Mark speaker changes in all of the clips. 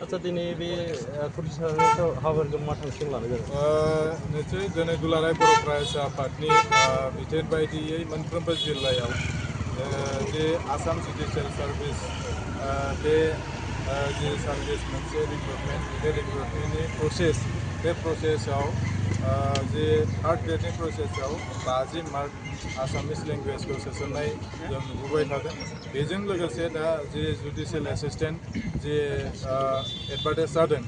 Speaker 1: आच्छा दिनै बे खुदिसानि हाबाफारिखौ मा थांखिजों लानाय जादों?
Speaker 2: निश्चय दिनै दुलाराय बर' फरायसा आफादनि बिथोन बायदियै मोनफ्रोमबो जिल्लायाव जे आसाम जुडिसियेल सार्भिस बे जे सार्भिस मोनसे रिक्रुटमेन्ट बे रिक्रुटमेन्टनि प्रसेस बे प्रसेसआव जे थार्ड ग्रेडनि प्रसेसआव 50 मार्क आसामिस लेंगुवेजखौ सोसननाय जों नुबोबाय थादों। बेजों लोगोसे दा जे जुडिसियेल एसिस्टेन्ट जे एडभार्टाइज जादों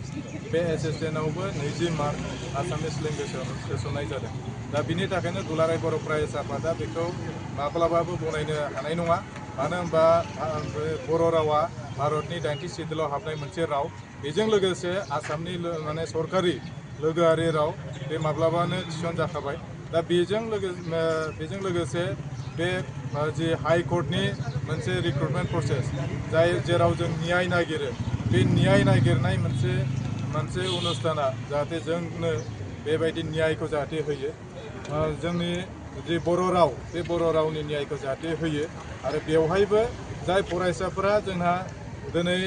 Speaker 2: बे एसिस्टेन्टआवबो 20 मार्क आसामिस लेंगुवेजाव सोसननाय जादों। दा बिनि थाखायनो दुलाराय बर' फरायसा आफादा बेखौ माब्लाबाबो गनायनो हानाय नङा। मानो होनबा बर' रावा भारतनि 90 सिडुलाव हाबनाय मोनसे राव। बेजों लोगोसे आसामनि माने सरकारि लोगोआरि राव बे माब्लाबानो थिसनजाखाबाय। दा बेजों लोगोसे बे जे हाइ कर्टनि मोनसे रिक्रुटमेन्ट प्रसेस जेराव जों न्याय नागिरो बे न्याय नागिरनाय मोनसे अनुष्ठाना जाहाथे जोंनो बेबायदि न्यायखौ जाहाथे होयो। जोंनि जे बर' राव बे बर' रावनि न्यायखौ जाहाथे होयो आरो बेवहायबो जाय फरायसाफोरा जोंहा दिनै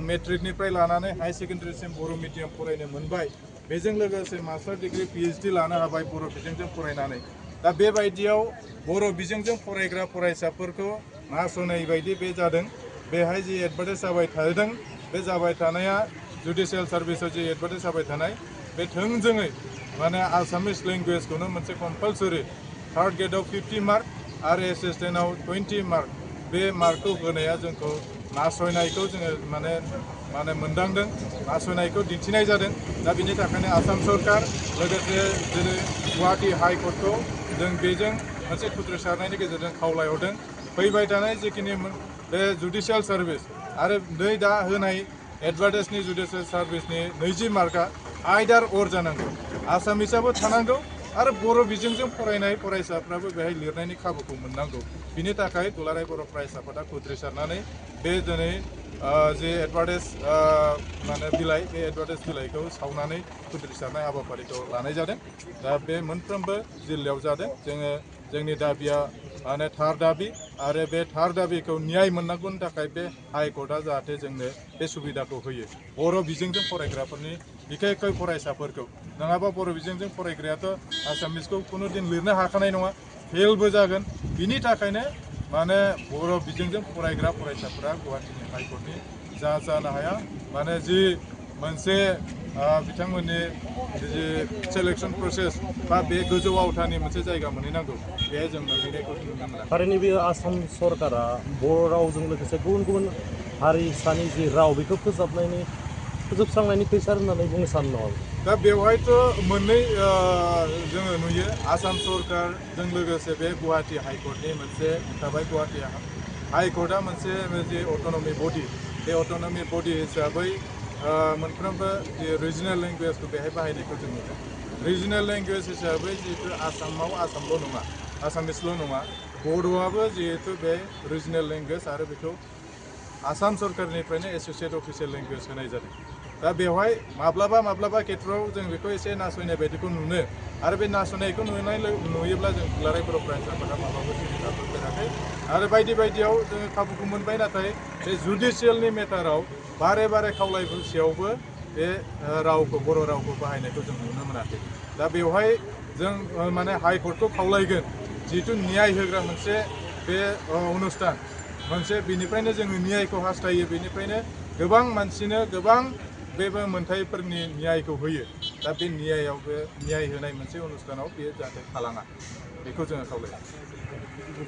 Speaker 2: मेट्रिकनिफ्राय लानानै हाई सेकेन्डारिसिम बर' मिडियाम फरायनो मोनबाय, बेजों लोगोसे मास्टार डिग्री PhD लानो हाबाय बर' बिजोंजों फरायनानै। दा बेबायदियाव बर' बिजोंजों फरायग्रा फरायसाफोरखौ नासयनाय बायदि बे जादों। बेहाय जि एडभार्टाइज जाबाय थादों बे जाबाय थानाया जुडिसियेल सार्भिसआव जे एडभार्टाइज जाबाय थानाय बे थोंजोङै माने आसामिस लेंगुवेजखौनो मोनसे कम्पालसरि थार्ड ग्रेडआव 50 मार्क आरो एसिस्टेन्टआव 20 मार्क बे मार्कखौ होनाया जोंखौ नासयनायखौ जोङो माने मोनदांदों, नासयनायखौ दिन्थिनाय जादों। दा बिनि थाखायनो आसाम सरकार लोगोसे जेरै गुवाहाटी हाइ कर्टखौ जों बेजों मोनसे खुद्रिसारनायनि गेजेरजों खावलायहरदों। फैबाय थानाय जिखिनि बे जुडिसियेल सार्भिस आरो नै दा होनाय एडभार्टाइजनि जुडिसियेल सार्भिसनि 20 मार्कआ आयदार अर जानांगौ। आसामिसाबो थानांगौ आरो बर' बिजोंजों फरायनाय फरायसाफ्राबो बेहाय लिरनायनि खाबुखौ मोननांगौ। बिनि थाखाय दुलाराय बर' फरायसा आफादा खुद्रिसारनानै बे दिनै जे एडभार्टाइज माने बिलाइ बे एडभार्टाइज बिलाइखौ सावनानै खुद्रिसारनाय हाबाफारिखौ लानाय जादों। दा बे मोनफ्रोमबो जिल्लायाव जादों। जोंनि दाबिया माने थार दाबि आरो बे थार दाबिखौ न्याय मोननांगौनि थाखाय बे हाइ कर्टआ जाहाथे जोंनो बे सुबिदाखौ होयो बर' बिजोंजों फरायग्राफोरनि बिखेखै फरायसाफोरखौ। नङाबा बर' बिजोंजों फरायग्रायाथ' आसामिसखौ कुनु दिन लिरनो हाखानाय नङा, फेलबो जागोन। बिनि थाखायनो माने बर' बिजोंजों फरायग्रा फरायसाफोरा गुवाहाटीनि हाइ कर्टनि जानो हाया। माने जि मोनसे बिथांमोननि जि सेलेक्सन प्रसेस बा बे गोजौ आवथानि मोनसे जायगा मोनहैनांगौ बेहाय जों मोनहैनायखौ नुनो मोना।
Speaker 1: थारैनो बे आसाम सरकारा बर' रावजों लोगोसे गुबुन हारिसानि जि राव बेखौ फोजोबस्रांनायनि खैसार होननानै बुंनो सानो नामा?
Speaker 2: दा बेवहायथ' मोननै जोङो नुयो। आसाम सरकारजों लोगोसे बे गुवाहाटी हाइ कर्टनि मोनसे थाबाय। गुवाहाटी हाइ कर्टआ मोनसे जे अट'नमि बडि, बे अट'नमि बडि हिसाबै मोनफ्रोमबो जे रिजनेल लेंगुवेजखौ बेहाय बाहायनायखौ जों नुदों। रिजनेल लेंगुवेज हिसाबै जिहेतु आसामाव आसामल' नङा, आसामिसल' नङा, बड'आबो जिहेतु बे रिजनेल लेंगुवेज आरो बेखौ आसाम सरकारनिफ्रायनो एस'सियेट अफिसियेल लेंगुवेज होनाय जादों। दा बेवहाय माब्लाबा खेथ्रआव जों बेखौ एसे नासयनाय बायदिखौ नुनो आरो बे नासयनायखौ नुयोब्ला जों दुलाराय बर' फरायसा आफादा माब्लाबाबो सिबिजाफेराखै आरो बायदियाव जोङो खाबुखौ मोनबाय। नाथाय बे जुडिसियेलनि मेटाराव बारे खावलायसेयावबो बे रावखौ बर' रावखौ बाहायनायखौ जों नुनो मोनाखै। दा बेवहाय जों माने हाइ कर्टखौ खावलायगोन, जिहेतु न्याय होग्रा मोनसे बे अनुष्ठान मोनसे, बेनिफ्रायनो जोङो न्यायखौ हास्थायो, बेनिफ्रायनो गोबां मानसिनो गोबां बेबो मोनथायफोरनि न्यायखौ होयो। दा बे न्याय होनाय मोनसे अनुष्ठानाव बेयो जाहाथे थालाङा बेखौ जोङो खावलायो।